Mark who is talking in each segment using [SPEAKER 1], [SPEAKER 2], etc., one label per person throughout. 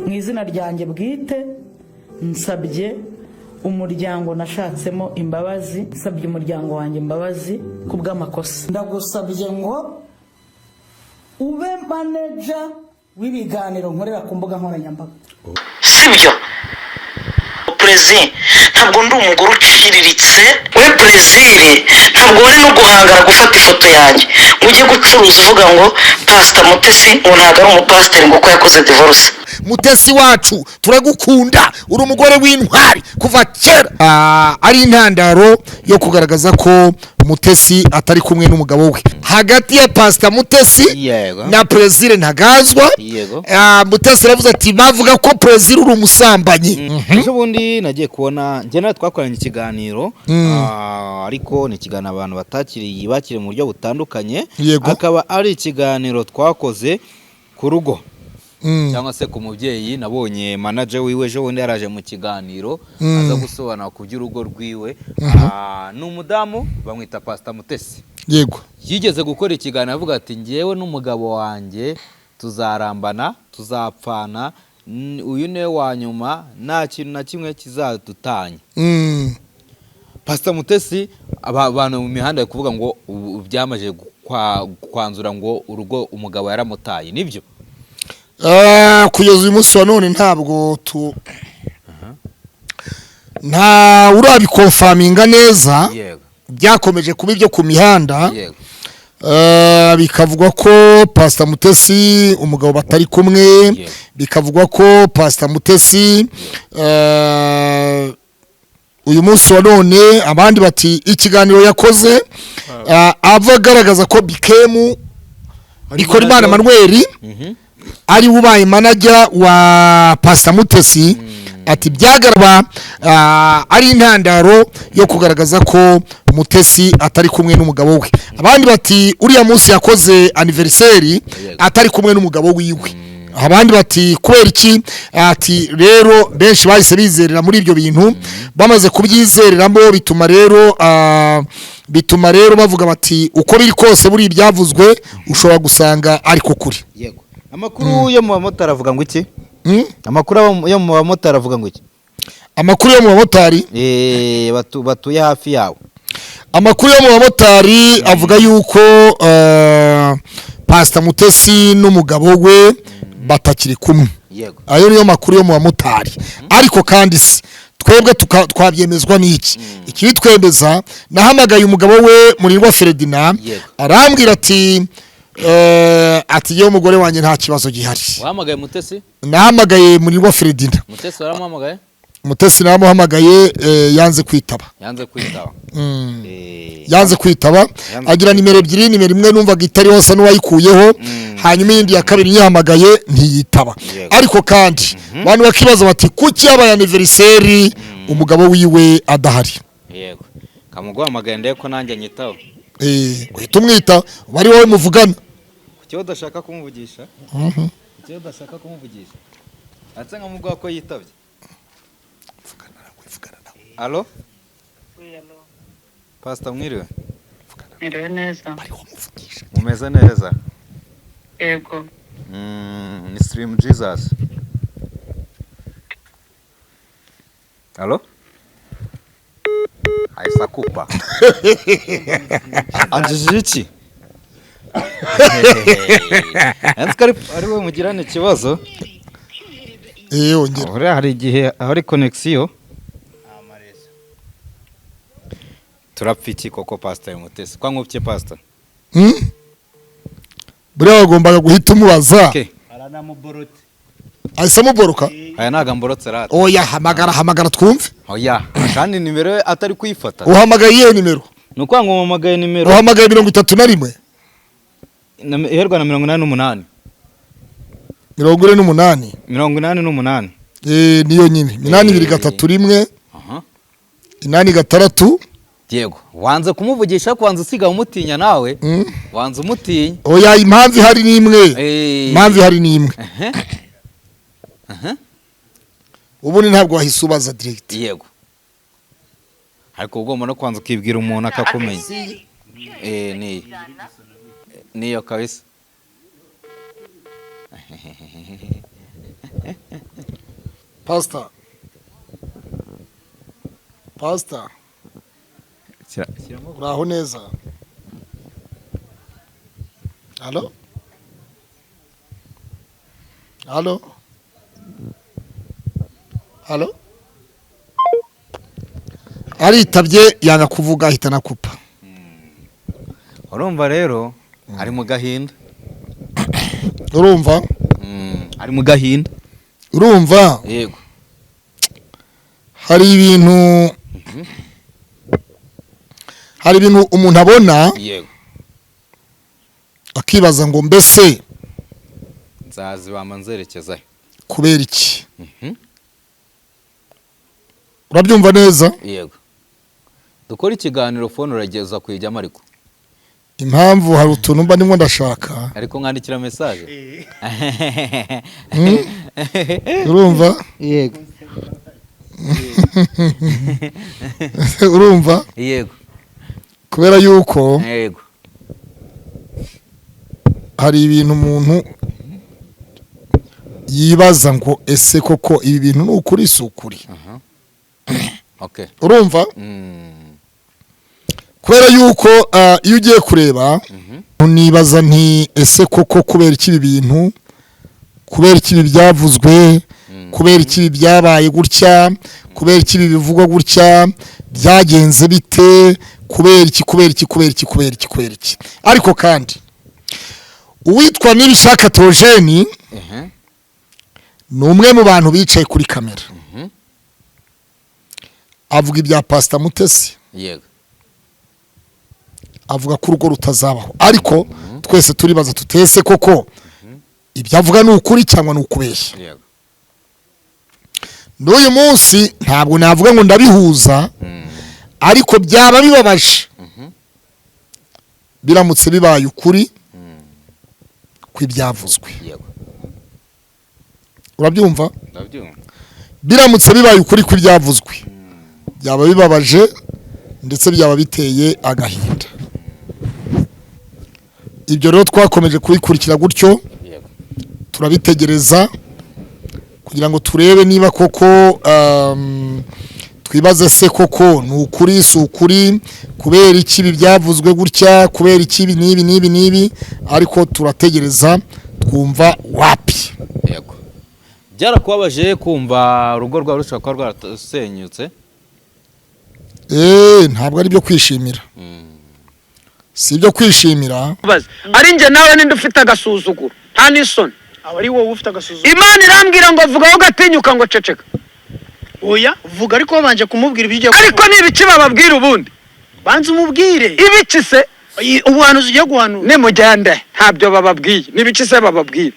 [SPEAKER 1] Mu izina ryanjye bwite, nsabye umuryango nashatsemo imbabazi, nsabye umuryango wanjye imbabazi ku bw'amakosa. Ndagusabye ngo ube manager w'ibiganiro nkorera ku mbuga nkoranyambaga.
[SPEAKER 2] Sibyo, Plaisir, ntabwo ndi umugore uciriritse. We Plaisir, ntabwo wari no guhangara gufata ifoto yanjye ngo ujye gucuruza uvuga ngo Pasita Mutesi ngo ntabwo ari umupasiteri, ngo uko yakoze divorce.
[SPEAKER 3] Mutesi wacu, turagukunda, uri umugore w'intwari kuva kera. Ari intandaro yo kugaragaza ko Mutesi atari kumwe n'umugabo we, hagati ya Pasita Mutesi na Plaisir Ntagazwa. Mutesi aravuze ati: "Bavuga ko Plaisir uri umusambanyi."
[SPEAKER 4] Ejo bundi nagiye kubona, njye nawe twakoranye ikiganiro, ariko ni ikiganiro abantu batakiriye, bakiriye mu buryo butandukanye. Akaba ari ikiganiro twakoze ku rugo cyangwa se ku mubyeyi. Nabonye manager wiwe ejo bundi yaraje mu kiganiro, aza gusobanura ku by'urugo rwiwe. Ni umudamu bamwita Pasita Mutesi. Yigeze gukora ikiganiro avuga ati: "Ngewe n'umugabo wanjye tuzarambana, tuzapfana, uyu niwe wa nyuma, nta kintu na kimwe kizadutanya." Pasita Mutesi, abantu mu mihanda bari kuvuga ngo ubu byamaze kwanzura ngo urugo umugabo yaramutaye, nibyo?
[SPEAKER 3] Kugeza uyu munsi wa none ntabwo tu nta urabiconfirminga neza. Byakomeje kuba ibyo ku mihanda. Bikavugwa ko Pasita Mutesi umugabo batari kumwe. Bikavugwa ko Pasita Mutesi, uyu munsi wa none abandi bati ikiganiro yakoze, ava agaragaza ko Bikemu Bikorimana Manuel ari we ubaye manager wa Pasita Mutesi, ati byagaraba ari intandaro yo kugaragaza ko Mutesi atari kumwe n'umugabo we. Abandi bati uriya munsi yakoze anniversaire atari kumwe n'umugabo wiwe. Abandi bati kubera iki? Ati rero benshi bahise bizerera muri ibyo bintu. Bamaze kubyizereramo, bituma rero bavuga bati uko biri kose buri ibyavuzwe ushobora gusanga ariko kuri.
[SPEAKER 4] Yego, amakuru yo mu bamotari avuga ngo iki?
[SPEAKER 3] Hmm?
[SPEAKER 4] Amakuru yo mu bamotari avuga ngo iki?
[SPEAKER 3] Amakuru yo mu bamotari?
[SPEAKER 4] Batuye hafi yawe.
[SPEAKER 3] Amakuru yo mu bamotari avuga yuko Pasita Mutesi n'umugabo we batakiri kumwe. Ayo niyo makuru yo mu bamotari. Ariko kandi si twebwe twabyemezwa n'iki? Ikibitwemeza, nahamagaye umugabo we Murindwa Ferdinand, arambwira ati yewe, umugore wanjye nta kibazo gihari.
[SPEAKER 4] Wahamagaye Mutesi?
[SPEAKER 3] Nahamagaye Murindwa Ferdinand.
[SPEAKER 4] Mutesi waramuhamagaye?
[SPEAKER 3] Mutesi namuhamagaye, yanze kwitaba.
[SPEAKER 4] Yanze kwitaba.
[SPEAKER 3] Yanze kwitaba.
[SPEAKER 4] Yanze.
[SPEAKER 3] Agira nimero ebyiri. Nimero imwe numvaga itari hose n'uwayikuyeho, hanyuma iyindi ya kabiri yihamagaye ntiyitaba. Ariko kandi abantu bakibaza bati kuki yabaye anniversaire umugabo wiwe adahari?
[SPEAKER 4] Yego, kamuguhamagaye ndebe ko nanjye nyitaho.
[SPEAKER 3] Uhita umwita, uba ari wowe muvugana.
[SPEAKER 4] Kuki udashaka kumuvugisha? Kuki udashaka kumuvugisha ndetse nkamuguha ko yitabye? Allo, Pasita, mwiriwe?
[SPEAKER 5] Mwiriwe neza.
[SPEAKER 4] Mumeze neza?
[SPEAKER 5] Yego.
[SPEAKER 4] Ni Slim Jesus. Allo, ahise akupa anjije iki? Nzi ko ari we mugirana ikibazo.
[SPEAKER 3] Ongera.
[SPEAKER 4] Buriya hari igihe hari connexion. Turapfa iki koko, Pasita Mutesi? Kwa nkubye, Pasita?
[SPEAKER 3] Hmm? Buriya wagombaga guhita umubaza.
[SPEAKER 4] Okay.
[SPEAKER 3] Ahise amuboroka.
[SPEAKER 4] Aya ntabwo amborotse rata.
[SPEAKER 3] Oya, hamagara, hamagara twumve.
[SPEAKER 4] Oya, kandi nimero ye atari kuyifata.
[SPEAKER 3] Uhamagaye iyihe nimero?
[SPEAKER 4] Ni ukuvuga ngo mpamagaye nimero
[SPEAKER 3] Uhamagaye 31?
[SPEAKER 4] Iherwa na 88.
[SPEAKER 3] 48?
[SPEAKER 4] 88.
[SPEAKER 3] Niyo nyine, 82 3 1 8 6.
[SPEAKER 4] Yego, wanze kumuvugisha, kubanza usiga umutinya nawe. Wanze umutinya.
[SPEAKER 3] Oya, impamvu ihari ni imwe. Impamvu ihari ni imwe. Ubundi ntabwo wahise ubaza direct.
[SPEAKER 4] Yego, ariko ugomba no kubanza ukibwira umuntu akakumenya. Niyo niyo kabisa.
[SPEAKER 3] Pastor, pastor, uraho neza? Allo, allo, allo. Aritabye, yanga kuvuga, ahita anakupa.
[SPEAKER 4] Urumva rero ari mu gahinda.
[SPEAKER 3] Urumva?
[SPEAKER 4] Ari mu gahinda.
[SPEAKER 3] Urumva?
[SPEAKER 4] Yego.
[SPEAKER 3] Hari ibintu umuntu abona akibaza ngo mbese
[SPEAKER 4] Nzazibamba nzerekeza he?
[SPEAKER 3] Kubera iki? Urabyumva neza?
[SPEAKER 4] Yego, dukora ikiganiro, phone urageza kuyijyamo ariko.
[SPEAKER 3] Impamvu hari utuntu mba ndimo ndashaka.
[SPEAKER 4] Ariko mwandikira message.
[SPEAKER 3] Urumva?
[SPEAKER 4] Yego.
[SPEAKER 3] Urumva?
[SPEAKER 4] Yego.
[SPEAKER 3] Kubera yuko hari ibintu umuntu yibaza ngo ese koko ibi bintu ni ukuri, si ukuri? Urumva? Kubera yuko iyo ugiye kureba, nibaza nti ese koko kubera iki ibi bintu, kubera iki ibi byavuzwe, kubera iki ibi byabaye gutya, kubera iki ibi bivugwa gutya, byagenze bite, kubera iki, kubera iki, kubera iki, kubera iki, kubera iki? Ariko kandi uwitwa Nibishaka Theogene ni umwe mu bantu bicaye kuri kamera avuga ibya Pasita Mutesi, avuga ko urugo rutazabaho, ariko twese turibaza tutese koko ibyo avuga ni ukuri cyangwa ni ukubeshya? N'uyu munsi ntabwo navuga ngo ndabihuza, ariko byaba bibabaje biramutse bibaye ukuri kw'ibyavuzwe. Urabyumva?
[SPEAKER 4] Ndabyumva.
[SPEAKER 3] Biramutse bibaye ukuri kw'ibyavuzwe, byaba bibabaje ndetse byaba biteye agahinda. Ibyo rero twakomeje kubikurikira gutyo, turabitegereza kugira ngo turebe niba koko, twibaze se koko ni ukuri, si ukuri, kubera iki ibi byavuzwe gutya, kubera iki ibi n'ibi n'ibi n'ibi, ariko turategereza twumva wapi.
[SPEAKER 4] Yego, byarakubabaje kumva urugo rwawe rushobora kuba rwarasenyutse?
[SPEAKER 3] Ntabwo ari ibyo kwishimira, si ibyo kwishimira.
[SPEAKER 2] Ari njye nawe, ninde ufite agasuzuguro? Nta n'isoni.
[SPEAKER 6] Aba ari wowe ufite agasuzuguro.
[SPEAKER 2] Imana irambwira ngo vugaho, gatinyuka ngo ceceka.
[SPEAKER 6] Oya, vuga, ariko wabanje kumubwira ibyo ugiye
[SPEAKER 2] Ariko
[SPEAKER 6] kuvuga.
[SPEAKER 2] ni ibiki bababwira ubundi?
[SPEAKER 6] Banza umubwire.
[SPEAKER 2] Ibiki se?
[SPEAKER 6] Ubuhanuzi ugiye guhanura.
[SPEAKER 2] Nimugende, ntabyo bababwiye. Ni ibiki se bababwira?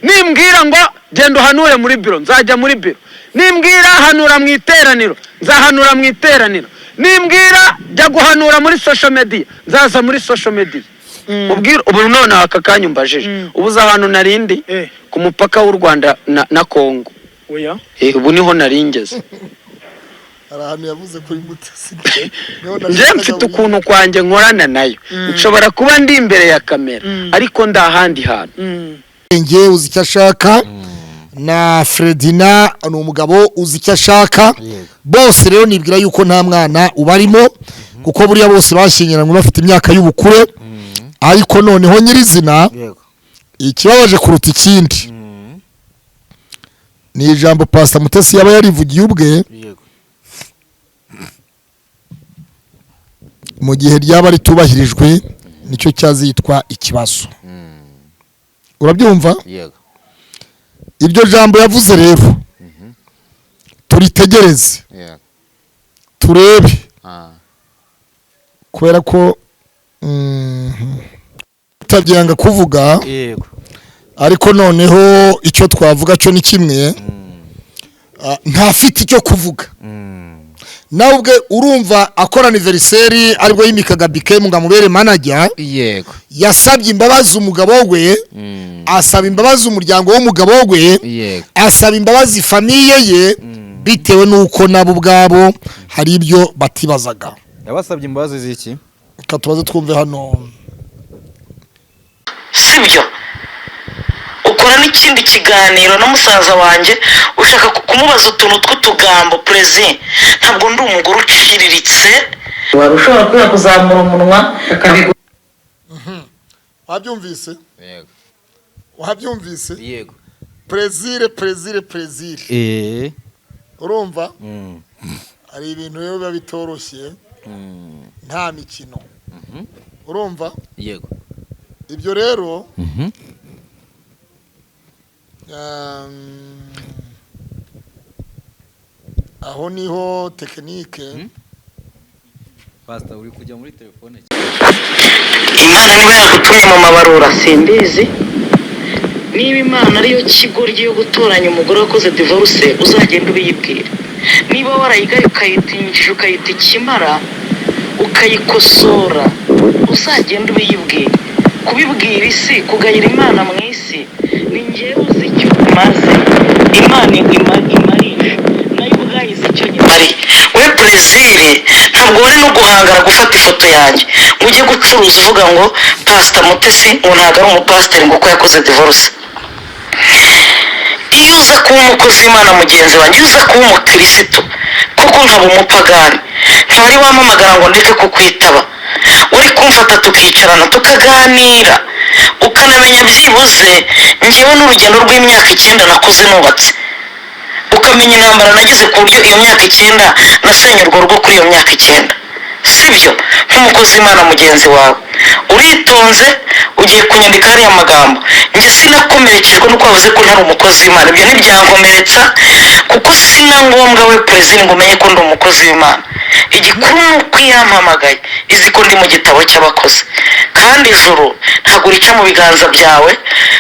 [SPEAKER 2] Nimbwira ngo genda uhanure muri biro, nzajya muri biro. Nimbwira hanura mu iteraniro, nzahanura mu iteraniro. Nimbwira jya guhanura muri social media, nzaza muri social media. Ubwira ubu none aka kanya umbajije, ubu uzi ahantu narindi? Ku mupaka w'u Rwanda na Congo.
[SPEAKER 6] Oya.
[SPEAKER 2] Ubu niho naringeze.
[SPEAKER 3] Hari ahantu yavuze kuri Mutesi.
[SPEAKER 2] Njye mfite ukuntu kwanjye nkorana nayo, nshobora kuba ndi imbere ya kamera ariko ndi ahandi hantu.
[SPEAKER 3] Nge uzi icyo ashaka, na Fredina ni umugabo uzi icyo ashaka. Bose rero nibwira yuko nta mwana ubarimo, kuko buriya bose bashyingiranywe bafite imyaka y'ubukure. Ariko noneho nyirizina, ikibabaje kuruta ikindi ni ijambo Pastor Mutesi yaba yarivugiye ubwe, mu gihe ryaba ritubahirijwe nicyo cyazitwa ikibazo. Urabyumva?
[SPEAKER 4] Yego.
[SPEAKER 3] Iryo jambo yavuze rero turitegereze, turebe, kubera ko tutabyanga kuvuga. Ariko noneho icyo twavuga cyo ni kimwe: ntafite icyo kuvuga. Nawe ubwe urumva akora anniversaire, aribwo yimikaga Bikem ngo amubere manager. Yasabye imbabazi umugabo we, asaba imbabazi umuryango w'umugabo we, asaba imbabazi famille ye, bitewe n'uko nabo ubwabo hari ibyo batibazaga.
[SPEAKER 4] Yabasabye imbabazi z'iki?
[SPEAKER 3] Reka tubaze twumve hano.
[SPEAKER 2] Sibyo, ukora n'ikindi kiganiro na musaza wanjye ushaka. kumubaza utuntu tw'utugambo. Perezi, ntabwo ndi umugore uciriritse wari ushobora kwiha kuzamura umunwa.
[SPEAKER 3] Wabyumvise?
[SPEAKER 4] Yego.
[SPEAKER 3] Wabyumvise?
[SPEAKER 4] Yego.
[SPEAKER 3] Perezire, perezire, perezire. Urumva hari ibintu rero biba bitoroshye, nta mikino, urumva?
[SPEAKER 4] Yego.
[SPEAKER 3] Ibyo rero aho niho tekinike.
[SPEAKER 4] Pastor, uri kujya muri telefone.
[SPEAKER 2] Imana niba yaragutumye mu mabarura, simbizi. Niba Imana ariyo kigoryi yo gutoranya umugore wakoze divorce, uzagenda ubiyibwira. Niba warayigaye, ukayitinjije, ukayita ikimara, ukayikosora, uzagenda ubiyibwira. Kubibwira isi, kugayira Imana mu isi, ni ngewe uzi icyo maze Imana imarisha, nayo ubwayo izi icyo nyimariye. We Perezire, ntabwo wari no guhangara gufata ifoto yanjye ngo ujye gucuruza uvuga ngo Pasita Mutesi ngo ntabwo ari umupasiteri, ngo uko yakoze divorce. Iyo uza kuba umukozi w'Imana mugenzi wanjye, iyo uza kuba umukirisitu kuko nkaba umupagani, ntiwari wampamagara ngo ndeke kukwitaba. Uri kumfata tukicarana tukaganira, ukanamenya byibuze ngewe n'urugendo rw'imyaka 9 nakoze nubatse, ukamenya intambara nagize ku buryo iyo myaka 9 nasenye urwo rugo kuri iyo myaka 9, sibyo? Nk'umukozi w'Imana mugenzi wawe, uritonze ugiye kunyandika hariya magambo. Njye sinakomerekejwe nuko wavuze ko ntari umukozi w'Imana. Ibyo ntibyankomeretsa kuko sina ngombwa we perezida ngo umenye ko ndi umukozi w'Imana. Igikuru ni uko iyampamagaye izi ko ndi mu gitabo cy'abakozi, kandi ijuru ntabwo rica mu biganza byawe,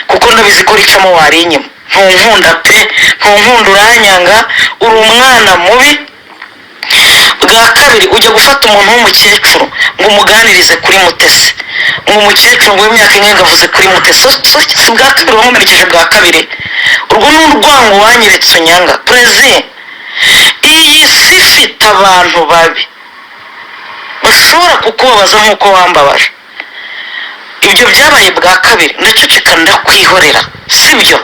[SPEAKER 2] kuko ndabizi ko ricamo wari inyuma. Ntunkunda pe, ntunkunda, uranyanga, uri umwana mubi. Bwa kabiri ujya gufata umuntu w'umukecuru ngo umuganirize kuri Mutesi, ngo umukecuru ngo w'imyaka imwe ngo avuze kuri Mutesi. Si bwa kabiri wankomerekeje, bwa kabiri urwo ni urwango wanyeretse unyanga. Perezi, iyi si ifite abantu babi bashobora kukubabaza nk'uko wambabaje. Ibyo byabaye bwa kabiri, ndaceceka ndakwihorera, sibyo?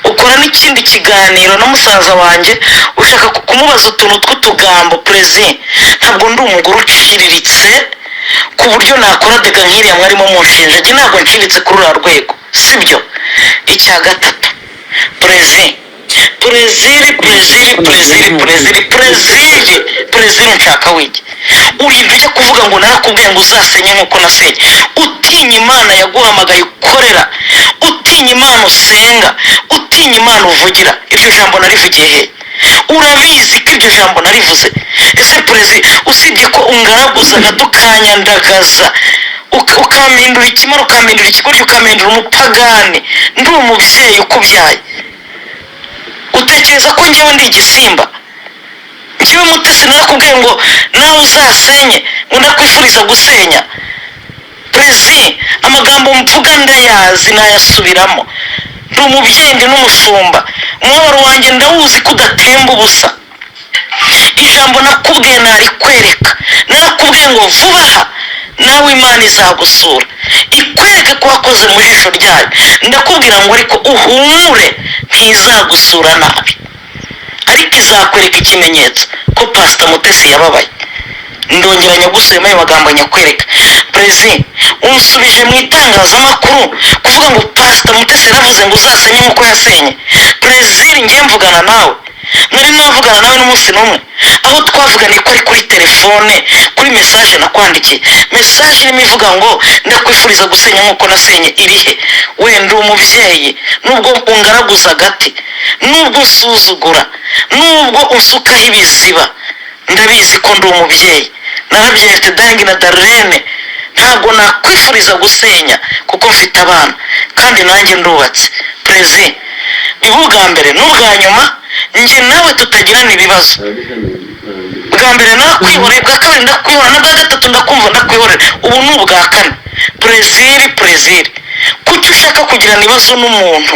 [SPEAKER 2] Ukora n'ikindi kiganiro na musaza wanjye, ushaka kumubaza utuntu tw'utugambo. Perezi, ntabwo ndi umugore uciriritse ku buryo nakora dega nk'iriya mwarimo munshinja. Njye ntabwo nciriritse kuri uriya rwego, sibyo? Icya gatatu, perezi, pereziri, pereziri, pereziri, pereziri, pereziri, pereziri, nshaka wige urinda ujya kuvuga ngo narakubwiye ngo uzasenye nk'uko nasenye. Utinya Imana yaguhamagaye ukorera, utinya Imana usenga, utinya Imana uvugira. Iryo jambo narivugiye he? Urabizi ko iryo jambo narivuze. Ese perezi, usibye ko ungaraguza gato ukanyandagaza, ukampindura ikimara, ukampindura ikigoryi, ukampindura umupagani, ndi umubyeyi ukubyaye, utekereza ko ngewe ndi igisimba? Ngewe Mutesi narakubwiye ngo nawe uzasenye, ngo ndakwifuriza gusenya. Perezi, amagambo mvuga ndayazi, nayasubiramo. Ndi umubyeyi, ndi n'umushumba. Umubabaro wanjye ndawuzi ko udatemba ubusa. Ijambo nakubwiye narikwereka. Narakubwiye ngo vuba aha nawe Imana izagusura ikwereke ko wakoze mu jisho ryayo. Ndakubwira ngo ariko uhumure, ntizagusura nabi, ariko izakwereka ikimenyetso ko Pasita Mutesi yababaye. Ndongera nyagusubiyemo ayo magambo nyakwereka. Perezi, unsubije mu itangazamakuru kuvuga ngo Pasita Mutesi yaravuze ngo uzasenye nk'uko yasenye. Pereziri, ngiye mvugana nawe, nari navugana nawe n'umunsi n'umwe aho twavuganiye ko ari kuri telefone, kuri mesaje nakwandikiye, mesaje irimo ivuga ngo ndakwifuriza gusenya nk'uko nasenye, irihe? Wenda umubyeyi, nubwo ungaraguza agati, nubwo unsuzugura, nubwo unsukaho ibiziba, ndabizi ko ndi umubyeyi, narabyaye, mfite Dangi na Darlene. Ntabwo nakwifuriza gusenya kuko mfite abana kandi nanjye ndubatse. Perezi, biba ubwa mbere n'ubwa nyuma njye nawe tutagirana ibibazo. Bwa mbere narakwihoreye, bwa kabiri ndakwihorera, na bwa gatatu ndakumva ndakwihorera, ubu ni ubwa kane. Pereziri, pereziri, kuki ushaka kugirana ibibazo n'umuntu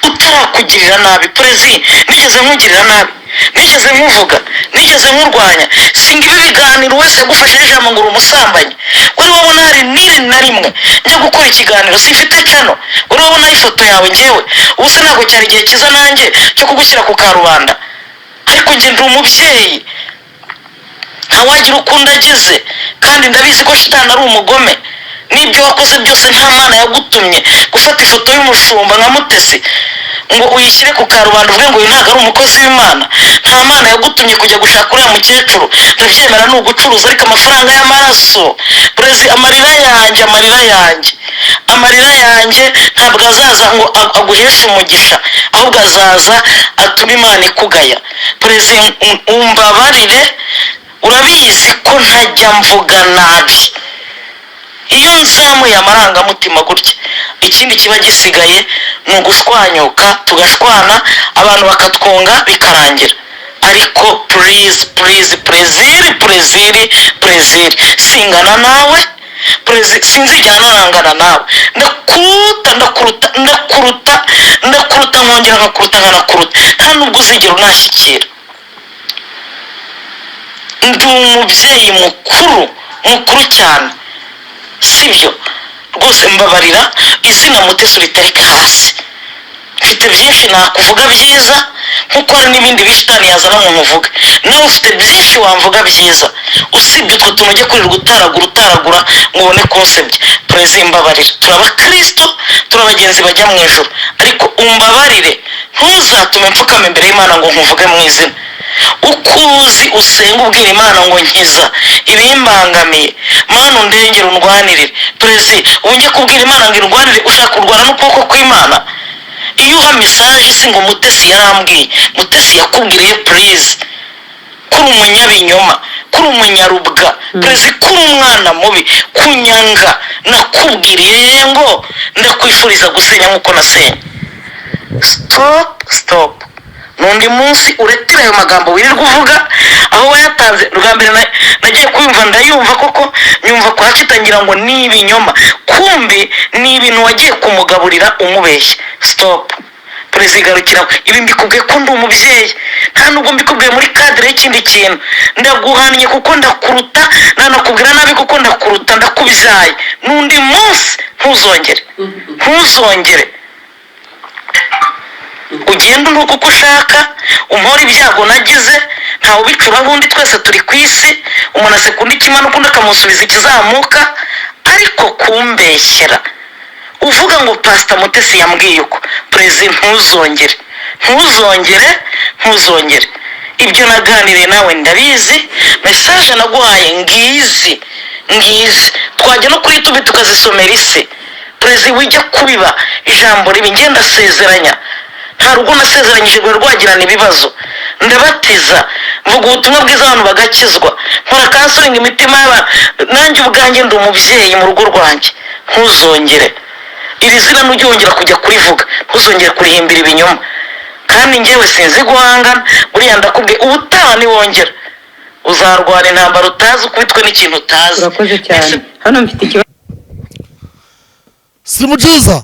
[SPEAKER 2] utarakugirira nabi? Perezi, nigeze nkugirira nabi? Nigeze nkuvuga? Nigeze nkurwanya? Singa ibi biganiro wese yagufashe ijambo ngo uri umusambanyi. Wari wabona hari n'iri na rimwe njya gukora ikiganiro? Simfite cano. Wari wabona ifoto yawe ngewe? Ubu se ntabwo cyari igihe cyiza nanjye cyo kugushyira ku karubanda? Ariko njye ndi umubyeyi, ntawagira ukundi agize, kandi ndabizi ko shitani ari umugome. N'ibyo wakoze byose, nta Mana yagutumye gufata ifoto y'umushumba nka Mutesi ngo uyishyire ku karubanda, uvuge ngo uyu ntabwo ari umukozi w'Imana. Nta Mana yagutumye kujya gushaka uriya mukecuru. Ndabyemera, ni ugucuruza, ariko amafaranga y'amaraso, perezi, amarira yanjye, amarira yanjye, amarira yanjye ntabwo azaza ngo aguheshe umugisha, ahubwo azaza atuma Imana ikugaya. Perezi, umbabarire, urabizi ko ntajya mvuga nabi. Iyo nzamuye amarangamutima gutya, ikindi kiba gisigaye ni ugushwanyuka, tugashwana, abantu bakatwunga, bikarangira. Ariko please, please, Plaisir, Plaisir, Plaisir, singana nawe. Plaisir, sinzigera narangana nawe. Ndakuruta, ndakuruta, ndakuruta, ndakuruta, nkongera nkakuruta, nkanakuruta. Nta nubwo uzigera unashyikira. Ndi umubyeyi mukuru, mukuru cyane, sibyo? Rwose mbabarira, izina Mutesi uritereke hasi. Mfite byinshi nakuvuga byiza, nkuko hari n'ibindi bishitani yazana mu nkuvuga. Nawe ufite byinshi wamvuga byiza, usibye utwo tuntu ujya kwirirwa utaragura, utaragura ngo ubone konsebye. Perezida, mbabarira, turi abakristo, turi abagenzi bajya mu ijuru, ariko umbabarire, ntuzatume mfukama imbere y'Imana ngo nkuvuge mu izina. Uko uzi usenga ubwira Imana ngo nkiza ibimbangamiye, Mana undengere, undwanirire. Perezida, wongeye kubwira Imana ngo irwanire, ushaka kurwana n'ukuboko kw'Imana. Iyo uha message si ngo Mutesi yarambwiye, Mutesi yakubwiriye. Please, kuri umunyabinyoma, kuri umunyarubwa, perezida, kuri umwana mubi, kunyanga. Nakubwiriye ngo ndakwifuriza gusenya nk'uko nasenya. Stop, stop. N'undi munsi uretire ayo magambo wirirwa uvuga aho wayatanze. Rwa mbere nagiye kuyumva, ndayumva koko, nyumva kwa kitangira ngo ni ibinyoma, kumbi ni ibintu wagiye kumugaburira umubeshya. Stop, perezida, igarukiraho. Ibi mbikubwiye ko ndi umubyeyi, nta nubwo mbikubwiye muri cadre y'ikindi kintu. Ndaguhannye kuko ndakuruta, nanakubwira nabi kuko ndakuruta, ndakubyaye. N'undi munsi ntuzongere, ntuzongere. Ugenda unuka uko ushaka, umpora ibyago nagize, ntawe ubicuraho undi. Twese turi ku isi, umuntu aseka undi ikimanuka, undi akamusubiza ikizamuka. Ariko kumbeshyera uvuga ngo Pasita Mutesi yambwiye uko, perezida, ntuzongere, ntuzongere, ntuzongere. Ibyo naganiriye nawe ndabizi, message naguhaye ngizi, ngizi. Twajya no kuri YouTube tukazisomera isi. Perezida, wijya kubiba ijambo ribi. Ngenda asezeranya, nta rugo nasezeranyije rwari rwagirana ibibazo. Ndabatiza, mvuga ubutumwa bwiza, abantu bagakizwa, nkora counseling imitima y'abantu. Nanjye ubwanjye ndi umubyeyi mu rugo rwanjye. Ntuzongere iri zina, nujya wongera kujya kurivuga, ntuzongere kurihimbira ibinyoma. Kandi njyewe sinzi guhangana. Buriya ndakubwiye, ubutaha niwongera uzarwana intambara utazi, ukubitwe n'ikintu utazi.
[SPEAKER 5] Urakoze cyane. Hano mfite ikibazo.
[SPEAKER 3] Simujiza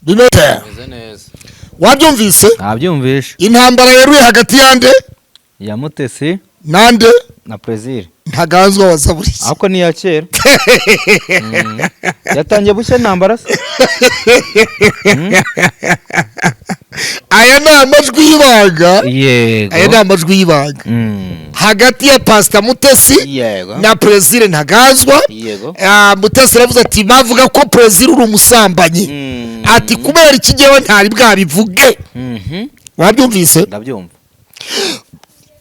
[SPEAKER 3] bimeze.
[SPEAKER 4] Meze neza.
[SPEAKER 3] Wabyumvise?
[SPEAKER 4] Nabyumvishe.
[SPEAKER 3] Intambara yeruye hagati yande?
[SPEAKER 4] Ya Mutesi.
[SPEAKER 3] Nande?
[SPEAKER 4] Na Plaisir.
[SPEAKER 3] Ntaganzwa wa Zaburi.
[SPEAKER 4] Ariko ni iya kera. Yatangiye bushya intambara se?
[SPEAKER 3] Aya ni amajwi y'ibanga.
[SPEAKER 4] Yego.
[SPEAKER 3] Aya ni amajwi y'ibanga hagati ya Pasita Mutesi na Plaisir Ntaganzwa. Mutesi aravuze ati bavuga ko Plaisir uri umusambanyi, ati kubera iki ngewe ntari bwabivuge? Wabyumvise?
[SPEAKER 4] Ndabyumva.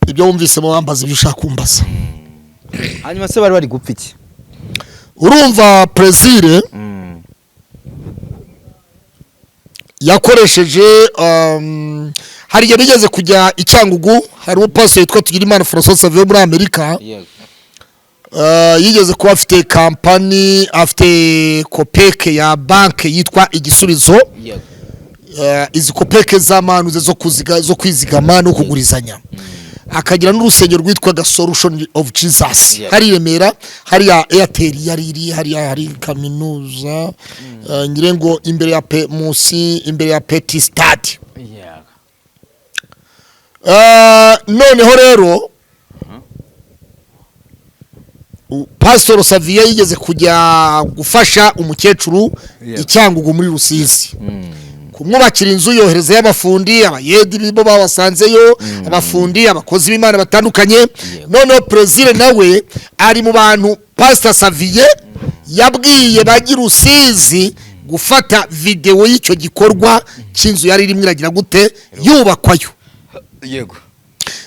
[SPEAKER 3] Ibyo wumvisemo, wambaza ibyo ushaka kumbaza.
[SPEAKER 4] Hanyuma se bari gupfa iki?
[SPEAKER 3] Urumva, Plaisir yakoresheje hari igihe bigeze kujya i Cyangugu, hari umupasiteri witwa Tugirimana François Xavier muri Amerika. Yigeze kuba afite kampani, afite kopeke ya banki yitwa Igisubizo. Izi kopeke z'amanuze zo kuziga, zo kwizigama no kugurizanya, akagira n'urusengero rwitwaga Solution of Jesus. Hari i Remera, hariya Airtel yari iri, hariya hari kaminuza, ngire ngo imbere ya pe munsi, imbere ya Petit Stade. Noneho rero Pastor Xavier yigeze kujya gufasha umukecuru i Cyangugu muri Rusizi kumwubakira inzu, yoherezayo abafundi, abayedi bo babasanzeyo, abafundi, abakozi b'Imana batandukanye. Noneho Plaisir nawe ari mu bantu Pastor Xavier yabwiye bajya i Rusizi gufata videwo y'icyo gikorwa cy'inzu yari irimo iragira gute yubakwayo.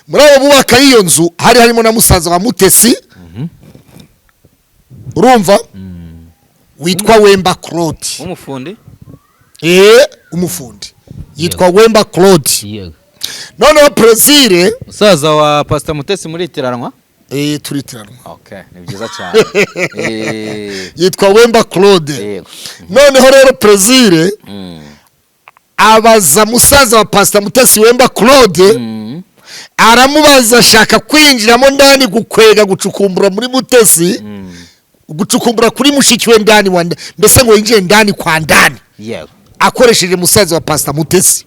[SPEAKER 3] Muri abo bubaka iyo nzu hari harimo na musaza wa Mutesi, urumva, witwa Wemba Claude.
[SPEAKER 4] W'umufundi?
[SPEAKER 3] Umufundi yitwa Wemba Claude. Noneho Plaisir
[SPEAKER 4] Musaza wa Pastor Mutesi muri itiranwa?
[SPEAKER 3] Turitiranwa.
[SPEAKER 4] Okay, ni byiza cyane.
[SPEAKER 3] Yitwa Wemba Claude. Noneho rero Plaisir abaza musaza wa Pastor Mutesi Wemba Claude, aramubaza, ashaka kwinjiramo ndani, gukwega, gucukumbura muri Mutesi, gucukumbura kuri mushiki we ndani wa mbese ngo yinjire ndani kwa ndani akoresheje musaza wa Pastor Mutesi.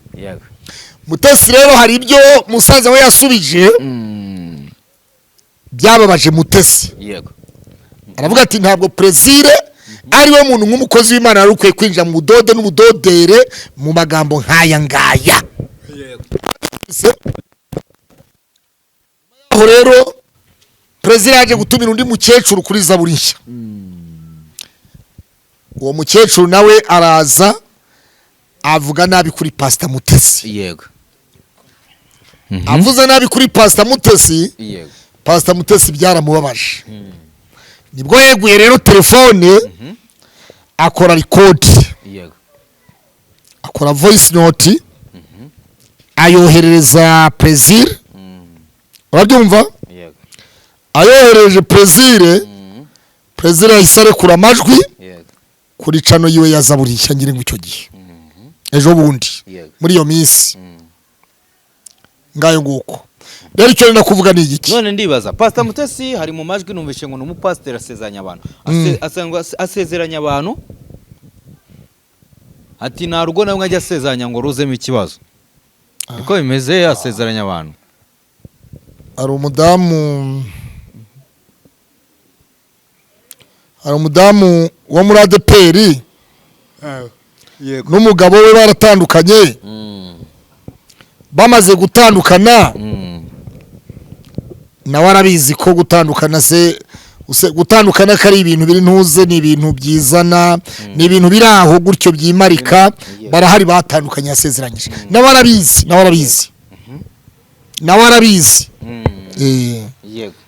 [SPEAKER 3] Mutesi rero hari ibyo musaza we yasubije byababaje Mutesi. Aravuga ati ntabwo Plaisir ari we muntu nk'umukozi w'Imana wari ukwiye kwinjira mu budode n'ubudodere mu magambo nk'aya ngaya. Aho rero Plaisir yaje gutumira undi mukecuru kuri Zaburi Nshya. Uwo mukecuru nawe araza avuga nabi kuri Pastor Mutesi. Avuze nabi kuri Pastor Mutesi. Pastor Mutesi byaramubabaje, nibwo yeguye rero telefone akora record, akora voice note, ayoherereza Plaisir. Urabyumva?
[SPEAKER 4] Yego.
[SPEAKER 3] Ayohereje Plaisir, Plaisir yahise arekura amajwi kuri channel yiwe ya Zaburi Nshya, ngira ngo icyo gihe ejo bundi, muri iyo minsi. Ngayo nguko rero, icyo nenda kuvuga ni igiki?
[SPEAKER 4] None ndibaza, Pastor Mutesi hari mu majwi numvishe ngo ni umupasiteri asezeranya abantu, asezeranya abantu, ati nta rugo namwe ajya asezeranya ngo ruzemo ikibazo. Niko bimeze, asezeranya abantu?
[SPEAKER 3] Hari umudamu wo muri ADEPR n'umugabo we baratandukanye. Bamaze gutandukana, nawe arabizi ko gutandukana se gutandukana ko ari ibintu biri ntuze, ni ibintu byizana, ni ibintu biri aho gutyo byimarika. Barahari batandukanye yasezeranyije, nawe arabizi, nawe arabizi, nawe arabizi.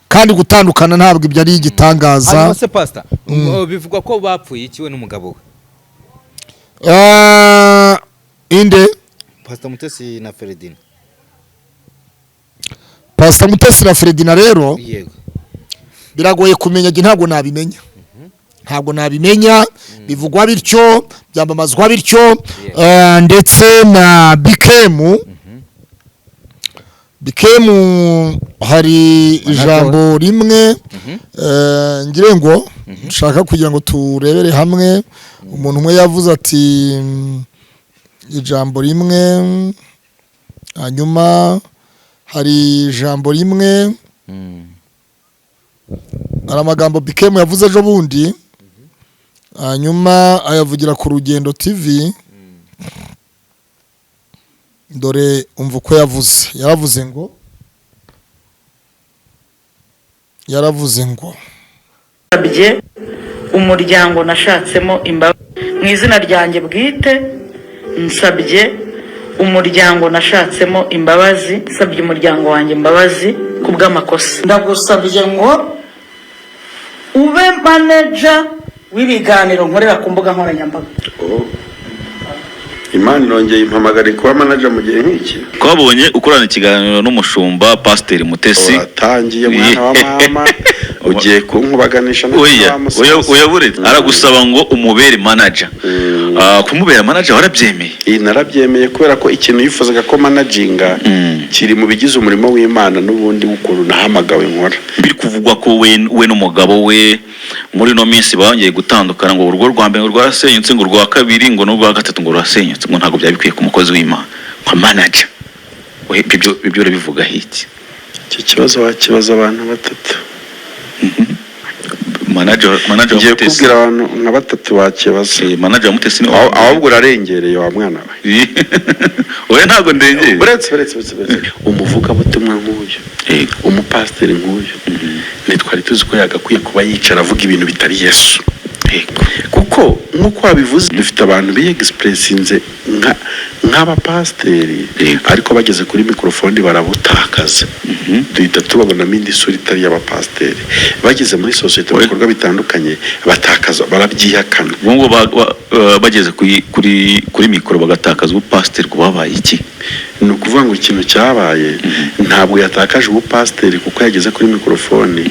[SPEAKER 3] Kandi gutandukana ntabwo ibyo ari igitangaza.
[SPEAKER 4] Hanyuma se Pastor, bivugwa ko bapfuye iki we n'umugabo we?
[SPEAKER 3] Inde?
[SPEAKER 4] Pastor Mutesi na Feredina.
[SPEAKER 3] Pastor Mutesi na Feredina rero biragoye kumenya, njye ntabwo nabimenya, ntabwo nabimenya. Bivugwa bityo, byamamazwa bityo, ndetse na Bikemu. Bikemu hari ijambo rimwe, ngire ngo nshaka kugira ngo turebere hamwe. Umuntu umwe yavuze ati ijambo rimwe, hanyuma hari ijambo rimwe, hari amagambo Bikemu yavuze ejo bundi, hanyuma ayavugira ku Rugendo TV. Dore umva uko yavuze. Yaravuze ngo
[SPEAKER 1] Nsabye umuryango nashatsemo imbabazi mu izina ryanjye bwite, nsabye umuryango nashatsemo imbabazi, nsabye umuryango wanjye imbabazi ku bw'amakosa. Ndagusabye ngo ube manager w'ibiganiro nkorera ku mbuga nkoranyambaga.
[SPEAKER 7] Imana irongeye impamagara kuba manager mu gihe nk'iki.
[SPEAKER 8] Twabonye ukorana ikiganiro n'umushumba Pasiteri Mutesi.
[SPEAKER 7] Uratangiye mwana wa mama, ugiye kunkubaganisha na
[SPEAKER 8] Oya.
[SPEAKER 7] wa musaza.
[SPEAKER 8] Oya, buretse, aragusaba ngo umubere manager. Kumubera manager warabyemeye?
[SPEAKER 7] Iyi narabyemeye kubera ko ikintu yifuzaga ko managinga kiri mu bigize umurimo w'Imana n'ubundi w'ukuntu nahamagawe nkora.
[SPEAKER 8] Biri kuvugwa ko we n'umugabo we muri ino minsi bongeye gutandukana, ngo urugo rwa mbere ngo rwarasenyutse, ngo urwa kabiri ngo n'urwa gatatu ngo rurasenyutse, ngo ntabwo byari bikwiye ku mukozi w'Imana nka manager. We, ibyo urabivugaho iki?
[SPEAKER 7] Iki kibazo wakibaza abantu batatu.
[SPEAKER 8] Manager wa
[SPEAKER 7] Ngiye
[SPEAKER 8] Mutesi.
[SPEAKER 7] kubwira abantu nka batatu bakibaza.
[SPEAKER 8] Manager wa Mutesi ni
[SPEAKER 7] Ahubwo urarengereye wa mwana we.
[SPEAKER 8] Oya, ntabwo ndengeye.
[SPEAKER 7] Uretse, uretse, uretse, uretse umuvugabutumwa nk'uyu, umupasiteri nk'uyu, ntitwari tuzi ko yagakwiye kuba yicara avuga ibintu bitari Yesu, kuko nk'uko wabivuze, dufite abantu biyegisipurisinze nk'abapasiteri, ariko bageze kuri mikorofone barabutakaza, duhita tubabonamo indi sura itari iy'abapasiteri. Bageze muri sosiyete, mu bikorwa bitandukanye, batakaza, barabyihakana.
[SPEAKER 8] Ubwo ngo bageze kuri mikoro bagatakaza ubupasiteri, ngo babaye iki?
[SPEAKER 7] Ni ukuvuga ngo ikintu cyabaye, ntabwo yatakaje ubupasiteri kuko yageze kuri mikorofone,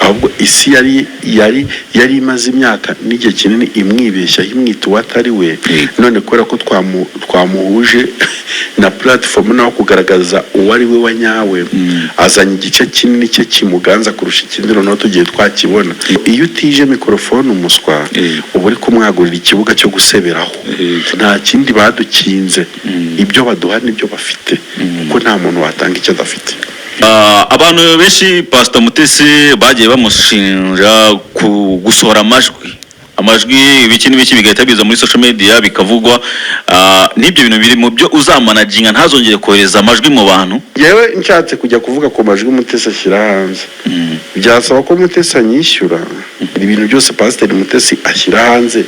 [SPEAKER 7] ahubwo isi yari imaze imyaka n'igihe kinini imwibeshya, imwita uwo atari we. None kubera ko twamuhuje na platform naho kugaragaza uwo ari we wa nyawe, azanye igice kinini cye kimuganza kurusha ikindi. Noneho tugiye twakibona, iyo utije mikorofone umuswa, uba uri kumwagurira ikibuga cyo guseberaho. Nta kindi badukinze, ibyo baduha nibyo bafite, kuko nta muntu watanga icyo adafite.
[SPEAKER 8] Abantu benshi Pastor Mutesi bagiye bamushinja ku gusohora amajwi, ibiki n'ibiki, bigahita biza muri social media bikavugwa. N'ibyo bintu biri mu byo uzamanaginga ntazongere kohereza amajwi mu bantu?
[SPEAKER 7] Yewe, nshatse kujya kuvuga ku majwi Mutesi ashyira hanze, byasaba ko Mutesi anyishyura. Ibintu byose Pasiteri Mutesi ashyira hanze,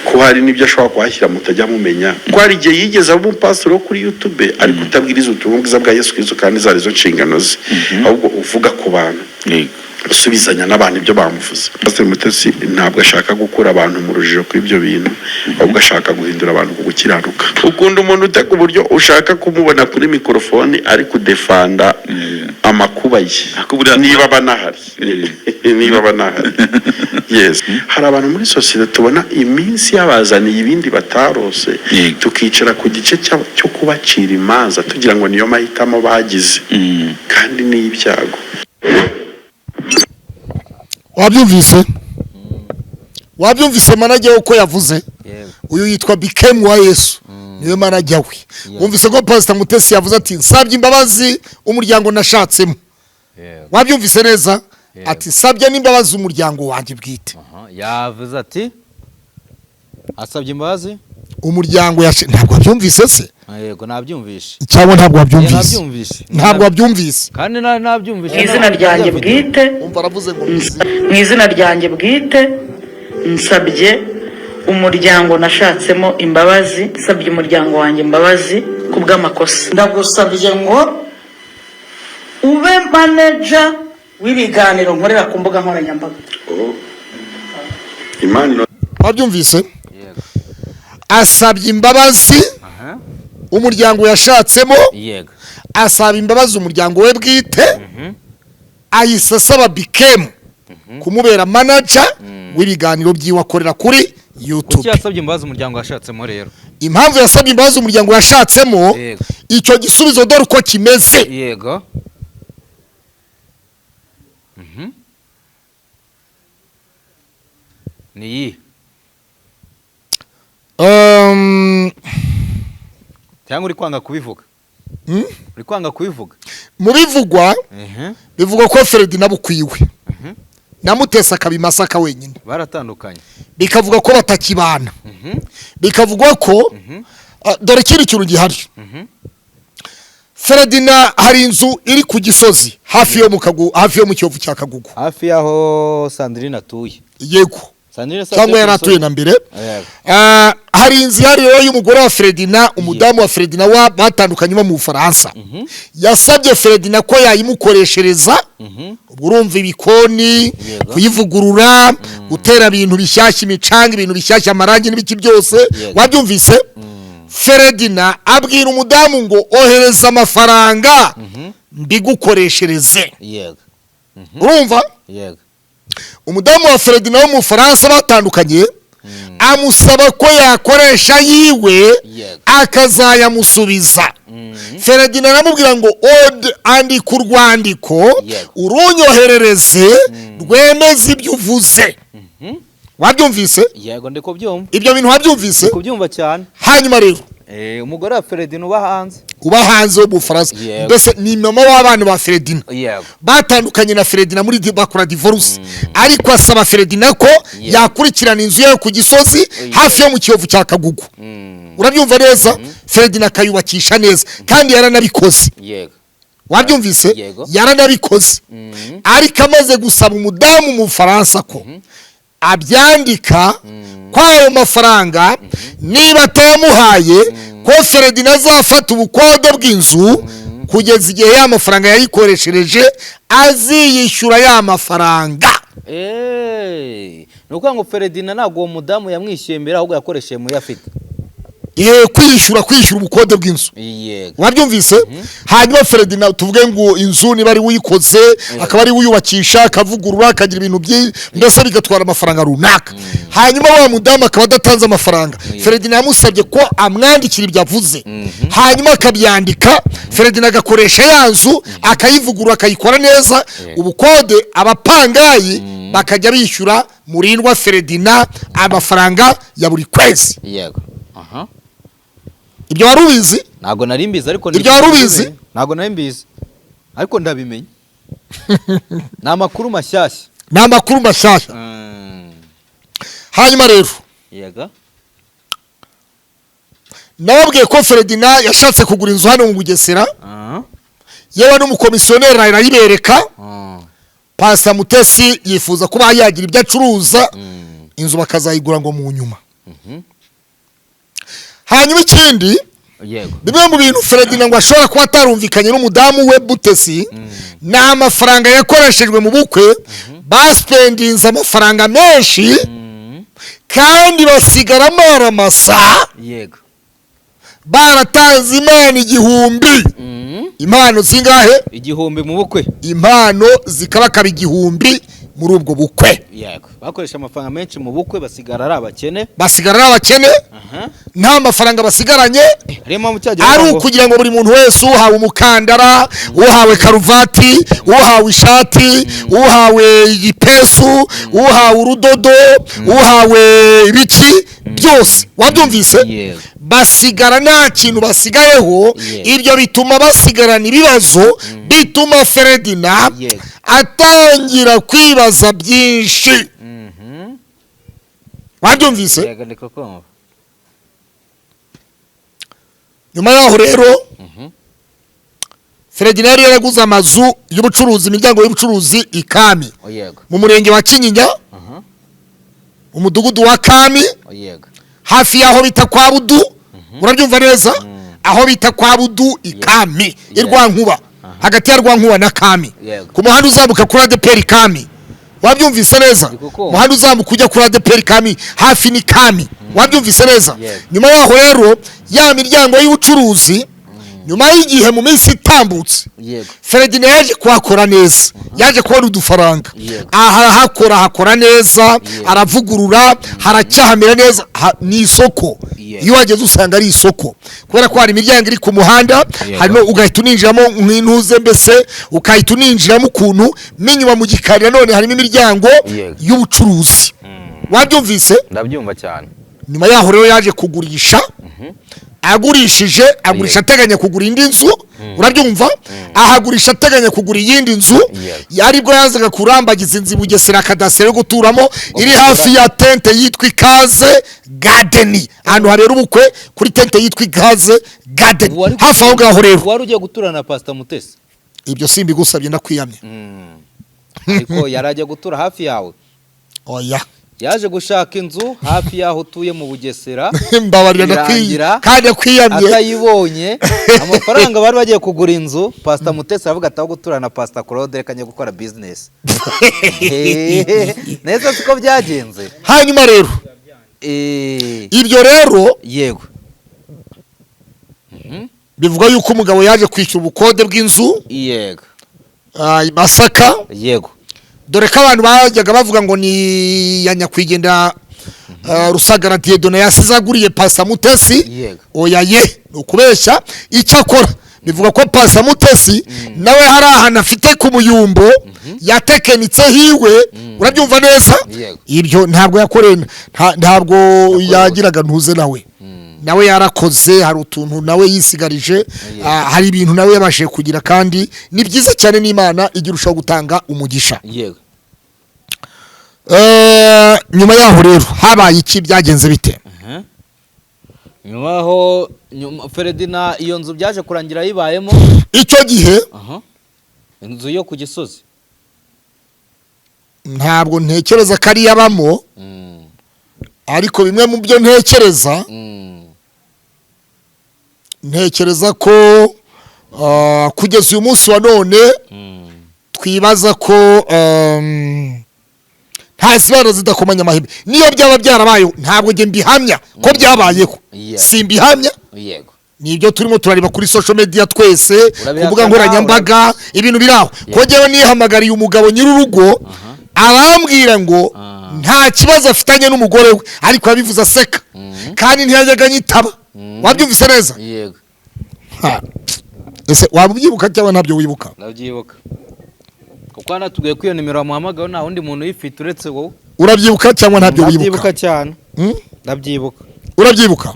[SPEAKER 7] ko hari n'ibyo ashobora kuhashyira mutajya mumenya, ko hari igihe yigeze aba umupasiteri wo kuri YouTube ariko utabwiriza ubutumwa bwiza bwa Yesu Kristo kandi zari zo nshingano ze, ahubwo uvuga ku bantu, usubizanya n'abantu ibyo bamuvuze. Pasiteri Mutesi ntabwo ashaka gukura abantu mu rujijo kuri ibyo bintu, ahubwo ashaka guhindura abantu ku gukiranuka. Ukunda umuntu ute ku buryo ushaka kumubona kuri mikorofone ari kudefanda amakuba ye, niba aba anahari, niba aba anahari? Yes, hari abantu muri sosiyete tubona iminsi yabazaniye ibindi batarose, tukicara ku gice cyo kubacira imanza tugira ngo niyo mahitamo bagize, kandi ni ibyago.
[SPEAKER 3] Wabyumvise, wabyumvise manager uko yavuze? Uyu yitwa Bikemu wa Yesu, niwe manager we. Wumvise ko Pastor Mutesi yavuze ati: "Nsabye imbabazi umuryango nashatsemo." Wabyumvise neza? Ati: "Nsabye n'imbabazi umuryango wanjye bwite."
[SPEAKER 4] Yavuze ati asabye imbabazi
[SPEAKER 3] Umuryango ntabwo wabyumvise se?
[SPEAKER 4] Yego, nabyumvishe.
[SPEAKER 3] Cyangwa ntabwo wabyumvise?
[SPEAKER 4] Nabyumvishe.
[SPEAKER 3] Ntabwo wabyumvise.
[SPEAKER 4] Kandi nabyumvishe.
[SPEAKER 1] Mu izina ryanjye bwite,
[SPEAKER 3] Umva, aravuze ngo
[SPEAKER 1] mu izina ryanjye bwite, nsabye umuryango nashatsemo imbabazi, nsabye umuryango wanjye imbabazi ku bw'amakosa. Ndagusabye ngo ube manager w'ibiganiro nkorera ku mbuga nkoranyambaga.
[SPEAKER 7] Imana.
[SPEAKER 3] Wabyumvise? Asabye imbabazi umuryango yashatsemo, asaba imbabazi umuryango we bwite, ahise asaba Bikemu kumubera manager w'ibiganiro byiwe akorera kuri
[SPEAKER 4] Kuki
[SPEAKER 3] YouTube.
[SPEAKER 4] yasabye imbabazi umuryango yashatsemo rero?
[SPEAKER 3] Impamvu yasabye imbabazi umuryango yashatsemo, icyo gisubizo dore uko kimeze.
[SPEAKER 4] Yego. Ni iyi? Cyangwa uri kwanga kubivuga?
[SPEAKER 3] Hmm?
[SPEAKER 4] Uri kwanga kubivuga?
[SPEAKER 3] Mu bivugwa, bivugwa ko Ferdinand Bukwiwe na Mutesi akaba i Masaka wenyine.
[SPEAKER 4] Baratandukanye.
[SPEAKER 3] Bikavuga ko batakibana, bikavugwa ko dore ikindi kintu gihari: Ferdinand hari inzu iri ku Gisozi hafi yo mu Kagu, hafi yo mu Kiyovu cya Kagugu.
[SPEAKER 4] Hafi y'aho Sandrine atuye.
[SPEAKER 3] Yego.
[SPEAKER 4] Sandrine se
[SPEAKER 3] Cyangwa
[SPEAKER 4] atuye
[SPEAKER 3] yari
[SPEAKER 4] ku
[SPEAKER 3] atuye
[SPEAKER 4] Gisozi?
[SPEAKER 3] Na mbere.
[SPEAKER 4] Yego.
[SPEAKER 3] Hari inzu ihari rero y'umugore wa Ferdinand, umudamu wa Ferdinand wa batandukanye bo mu Bufaransa. Yasabye Ferdinand ko yayimukoreshereza, ubwo urumva ibikoni, kuyivugurura, gutera ibintu bishyashya, imicanga, ibintu bishyashya, amarangi n'ibiki byose. Wabyumvise? Ferdinand abwira umudamu ngo: "Ohereza amafaranga mbigukoreshereze." Urumva?
[SPEAKER 4] Yego.
[SPEAKER 3] Umudamu wa Ferdinand wo mu Bufaransa batandukanye amusaba ko yakoresha yiwe, akazayamusubiza. Ferdinand aramubwira ngo: "Ode, andika urwandiko, urunyoherereze rwemeza ibyo uvuze." Wabyumvise?
[SPEAKER 4] Yego, ndi kubyumva.
[SPEAKER 3] Ibyo bintu wabyumvise?
[SPEAKER 4] Ndi kubyumva cyane.
[SPEAKER 3] Hanyuma rero,
[SPEAKER 4] Umugore wa Ferdinand uba hanze.
[SPEAKER 3] Uba hanze w'Ubufaransa.
[SPEAKER 4] Yego.
[SPEAKER 3] Mbese ni mama w'abana ba Feredina. Batandukanye na Feredina muri bakora divorce, ariko asaba Feredina ko yakurikirana inzu ye ku Gisozi, hafi yo mu Kiyovu cya Kagugu. Urabyumva neza? Feredina akayubakisha neza, kandi yaranabikoze. Wabyumvise?
[SPEAKER 4] Yego.
[SPEAKER 3] Yaranabikoze, ariko amaze gusaba umudamu mu Bufaransa ko abyandika ko ayo mafaranga niba atayamuhaye, ko Feredina azafata ubukode bw'inzu kugeza igihe ya mafaranga yayikoreshereje aziyishyura ya mafaranga.
[SPEAKER 4] Ni ukuvuga ngo Feredina ntabwo uwo mudamu yamwishyuye mbere, ahubwo yakoresheje mu yo afite.
[SPEAKER 3] Kwishyura ubukode bw'inzu. Wabyumvise? Hanyuma Feredina, tuvuge ngo inzu niba ari uyikoze, akaba ari uyubakisha, akavugurura, akagira ibintu byinshi, mbese bigatwara amafaranga runaka, hanyuma wa mudamu akaba adatanze amafaranga, Feredina yamusabye ko amwandikira ibyo avuze, hanyuma akabyandika. Feredina agakoresha ya nzu, akayivugurura, akayikora neza, ubukode abapangayi bakajya bishyura Murindwa Feredina amafaranga ya buri kwezi.
[SPEAKER 4] Yego, aha.
[SPEAKER 3] Ibyo wari ubizi?
[SPEAKER 4] Ntabwo nari mbizi, ariko
[SPEAKER 3] Ibyo wari ubizi?
[SPEAKER 4] Ntabwo nari mbizi, ariko ndabimenye, ni amakuru mashyashya.
[SPEAKER 3] Ni amakuru mashyashya. Hanyuma rero, nababwiye ko Feredina yashatse kugura inzu hano mu Bugesera, yewe n'umukomisiyoneri arayibereka. Pasa Mutesi yifuza kuba yagira ibyo acuruza, inzu bakazayigura ngo mu nyuma. Hanyuma ikindi, bimwe mu bintu Feredina ngo ashobora kuba atarumvikanye n'umudamu we Mutesi ni amafaranga yakoreshejwe mu bukwe. Baspendinze amafaranga menshi kandi basigara amaramasa. Baratanze impano 1000. Impano zingahe?
[SPEAKER 4] 1000 mu bukwe.
[SPEAKER 3] Impano zikabakaba 1000 muri ubwo bukwe.
[SPEAKER 4] Yego, bakoresha amafaranga menshi mu bukwe, basigara ari abakene.
[SPEAKER 3] Basigara ari abakene, nta mafaranga basigaranye.
[SPEAKER 4] Ariyo mpamvu cyagiye
[SPEAKER 3] Ari
[SPEAKER 4] bavuga ngo-
[SPEAKER 3] ukugira ngo buri muntu wese, uhawe umukandara, uhawe karuvati, uhawe ishati, uhawe igipesu, uhawe urudodo, uhawe ibiki byose, wabyumvise?
[SPEAKER 4] Yego.
[SPEAKER 3] Basigara nta kintu basigayeho. Ibyo bituma basigarana ibibazo, bituma Feredina atangira kwibaza byinshi. Wabyumvise?
[SPEAKER 4] Yego, ndi kukumva.
[SPEAKER 3] Nyuma yaho rero, Feredina yari yaraguze amazu y'ubucuruzi, imiryango y'ubucuruzi i Kami,
[SPEAKER 4] Oh, yego.
[SPEAKER 3] mu murenge wa Kinyinya, umudugudu wa Kami,
[SPEAKER 4] Oh, yego.
[SPEAKER 3] hafi y'aho bita kwa Budu. Urabyumva neza? Aho bita kwa Budu i Kami, i Rwankuba, hagati ya Rwankuba na Kami, ku muhanda uzamuka kuri ADEPR Kami. Wabyumvise neza?
[SPEAKER 4] Ndi kukumva.
[SPEAKER 3] Umuhanda uzamuka ujya kuri ADEPR Kami, hafi ni Kami. Wabyumvise neza?
[SPEAKER 4] Yego.
[SPEAKER 3] Nyuma yaho rero, ya miryango y'ubucuruzi, nyuma y'igihe, mu minsi itambutse, Feredina yaje kuhakora neza, yaje kubona udufaranga. Aha arahakora, hakora neza, aravugurura, haracyahamira neza. Ni isoko. Iyo wageze usanga ari isoko, kubera ko hari imiryango iri ku muhanda, harimo ugahita uninjiramo nk'intuze, mbese ukahita uninjiramo ukuntu n'inyuma mu gikari nanone harimo imiryango y'ubucuruzi. Wabyumvise?
[SPEAKER 4] Ndabyumva cyane.
[SPEAKER 3] Nyuma yaho rero yaje kugurisha. Agurishije, agurisha ateganya kugura indi nzu. Urabyumva? Ahagurisha ateganya kugura iyindi nzu. Aribwo yazaga kurambagiza inzu i Bugesera, kadasiteri yo guturamo iri hafi ya tente yitwa Ikaze Garden, ahantu habera ubukwe kuri tente yitwa Ikaze Garden, hafi aho ngaho rero.
[SPEAKER 4] Wari ugiye guturana na Pastor Mutesi?
[SPEAKER 3] Ibyo simbigusabye, ndakwiyamye.
[SPEAKER 4] Ariko yari agiye gutura hafi yawe.
[SPEAKER 3] Oya.
[SPEAKER 4] Yaje gushaka inzu hafi y'aho utuye mu Bugesera.
[SPEAKER 3] Mbabarira, ndakwiye
[SPEAKER 4] Birangira
[SPEAKER 3] kandi ndakwiyamye.
[SPEAKER 4] atayibonye. Amafaranga bari bagiye kugura inzu, Pastor Mutesi aravuga ati aho guturana na Pastor Claude, reka njye gukora business. Neza siko byagenze?
[SPEAKER 3] Hanyuma rero, ibyo rero bivuga yuko umugabo yaje kwishyura ubukode bw'inzu i Masaka, dore ko abantu bajyaga bavuga ngo ni ya nyakwigendera Rusagara Dieudonné yasize aguriye Pasa Mutesi. Oya ye, ni ukubeshya. Icyakora bivuga ko Pasa Mutesi nawe hari ahantu afite ku Muyumbo yatekenitse hiwe. Urabyumva neza?
[SPEAKER 4] Yego.
[SPEAKER 3] Ibyo ntabwo yakoreye, ntabwo yagiraga ntuze nawe. Nawe yarakoze, hari utuntu nawe yisigarije, hari ibintu nawe yabashije kugira, kandi ni byiza cyane n'Imana ijya irushaho gutanga umugisha. Nyuma yaho rero habaye iki? Byagenze bite?
[SPEAKER 4] Nyuma aho, nyuma Feredina iyo nzu byaje kurangira yibayemo.
[SPEAKER 3] Icyo gihe
[SPEAKER 4] Inzu yo ku Gisozi.
[SPEAKER 3] Ntabwo ntekereza ko ari yabamo, ariko bimwe mu byo ntekereza, ntekereza ko kugeza uyu munsi wa none twibaza ko nta zibana zidakomanya amahembe. Niyo byaba byarabayeho, ntabwo njye mbihamya ko byabayeho. Simbihamya. Ni ibyo turimo turareba kuri social media twese, ku
[SPEAKER 4] Urabihakana,
[SPEAKER 3] mbuga nkoranyambaga, ibintu biri aho. Ko njyewe nihamagariye umugabo nyir'urugo, arambwira ngo nta kibazo afitanye n'umugore we, ariko yabivuze aseka kandi ntiyajyaga anyitaba. Wabyumvise neza?
[SPEAKER 4] Yego.
[SPEAKER 3] Ha. Ese waba ubyibuka cyangwa ntabyo wibuka?
[SPEAKER 4] Ndabyibuka, kuko hanatubwiye ko iyo nimero wamuhamagaye nta wundi muntu uyifite uretse wowe.
[SPEAKER 3] Urabyibuka cyangwa ntabyo wibuka?
[SPEAKER 4] Ndabyibuka cyane. Ndabyibuka.
[SPEAKER 3] Urabyibuka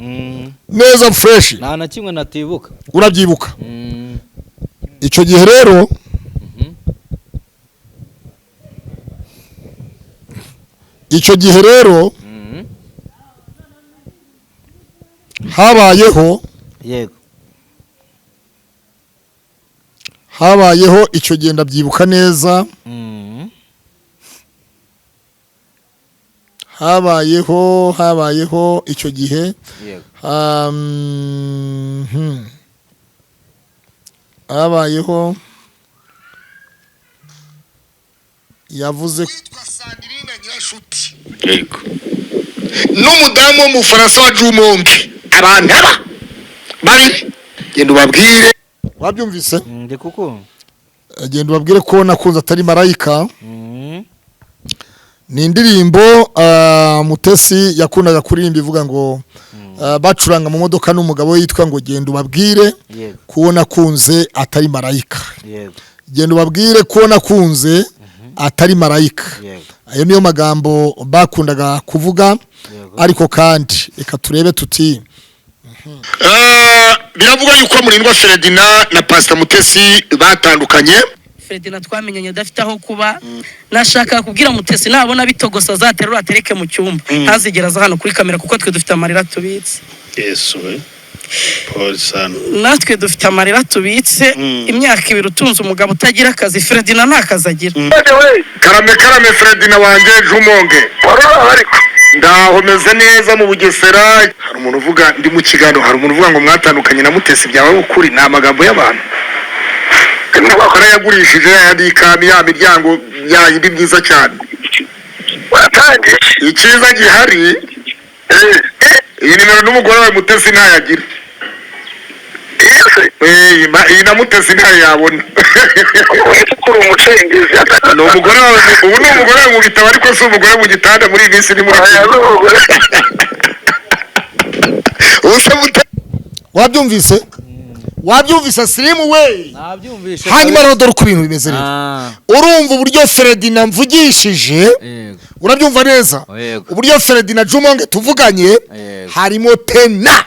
[SPEAKER 3] neza fresh?
[SPEAKER 4] Nta na kimwe natibuka.
[SPEAKER 3] Urabyibuka. Icyo gihe rero, icyo gihe rero habayeho, habayeho icyo gihe, ndabyibuka neza, habayeho icyo gihe, habayeho yavuze n'umudamu wo mu Bufaransa wa Jumonge, abantu aba babiri, genda ubabwire. Wabyumvise?
[SPEAKER 4] Ndi kuko
[SPEAKER 3] Genda ubabwire ko nakunze atari marayika. Ni indirimbo Mutesi yakundaga kuririmba ivuga ngo bacuranga mu modoka n'umugabo we yitwa ngo genda ubabwire ko nakunze atari marayika. Genda ubabwire ko nakunze atari marayika. Ayo niyo magambo bakundaga kuvuga. Ariko kandi reka turebe tuti biravugwa yuko Murindwa Feredina na Pastor Mutesi batandukanye.
[SPEAKER 2] Ferdinand twamenyanye adafite aho kuba. Nashaka kubwira Mutesi, nabona bitogosa azaterura atereke mu cyumba, ntazigera aza hano kuri kamera, kuko twe dufite amarira tubitse.
[SPEAKER 9] Yesu we, Paul sana.
[SPEAKER 2] Natwe dufite amarira tubitse. Imyaka 2 utunze umugabo utagira akazi. Ferdinand nta kazi agira.
[SPEAKER 3] Karame karame, Feredina wanjye Jumonge, ndaho meze neza mu Bugesera. Hari umuntu uvuga, ndi mu kiganiro, hari umuntu uvuga ngo mwatandukanye na Mutesi. Byaba ari ukuri? Ni amagambo y'abantu. Yagurishije yandi ikami ya miryango yayindi myiza cyane. Icyiza gihari, iyi nimero n'umugore wawe Mutesi ntayagira. Iyi na Mutesi ntayo yabona. Ni umugore wawe ubu, ni umugore wawe mu bitabo, ariko si umugore mu gitanda. Muri iyi minsi ni muri ubu se wabyumvise? Wabyumvise sirimu we?
[SPEAKER 4] Nabyumvishe.
[SPEAKER 3] Hanyuma rero dore uko ibintu bimeze rero. Urumva uburyo Feredina mvugishije? Urabyumva neza?
[SPEAKER 4] Yego.
[SPEAKER 3] Uburyo Feredina Jumonge tuvuganye, harimo tena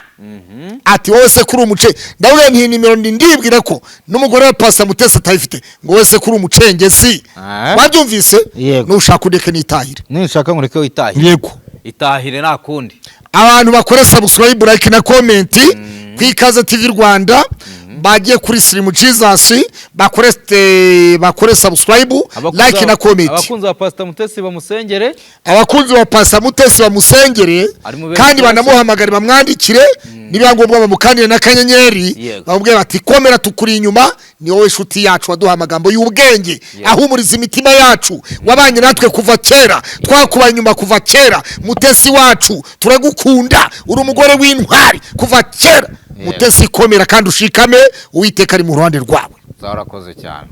[SPEAKER 3] ati wowe se kuri umuce. Ndavuga nti nimero ndi ndibwira ko n'umugore wa Pastor Mutesi atayifite, ngo wowe se kuri umucengezi. Wabyumvise?
[SPEAKER 4] Yego.
[SPEAKER 3] Nushaka ureke nitahire.
[SPEAKER 4] Ninshaka ngureke witahire.
[SPEAKER 3] Yego.
[SPEAKER 4] Itahire nta kundi.
[SPEAKER 3] Abantu bakore subscribe, like na comment ku Ikaze TV Rwanda, bagiye kuri Slim Jesus bakore subscribe, like na comment.
[SPEAKER 4] Abakunzi ba Pastor Mutesi bamusengere.
[SPEAKER 3] Abakunzi ba Pastor Mutesi bamusengere,
[SPEAKER 4] Ari mu
[SPEAKER 3] kandi
[SPEAKER 4] benshi.
[SPEAKER 3] banamuhamagare, bamwandikire, niba ngombwa bamukandire n'akanyenyeri, bamubwire bati komera, tukuri inyuma, ni wowe nshuti yacu waduha amagambo y'ubwenge ahumuriza imitima yacu, wabanye natwe kuva kera, twakubaye inyuma kuva kera. Mutesi wacu, turagukunda, uri umugore w'intwari kuva kera. Mutesi, komera kandi ushikame, Uwiteka ari mu ruhande rwawe.
[SPEAKER 4] Zarakoze cyane.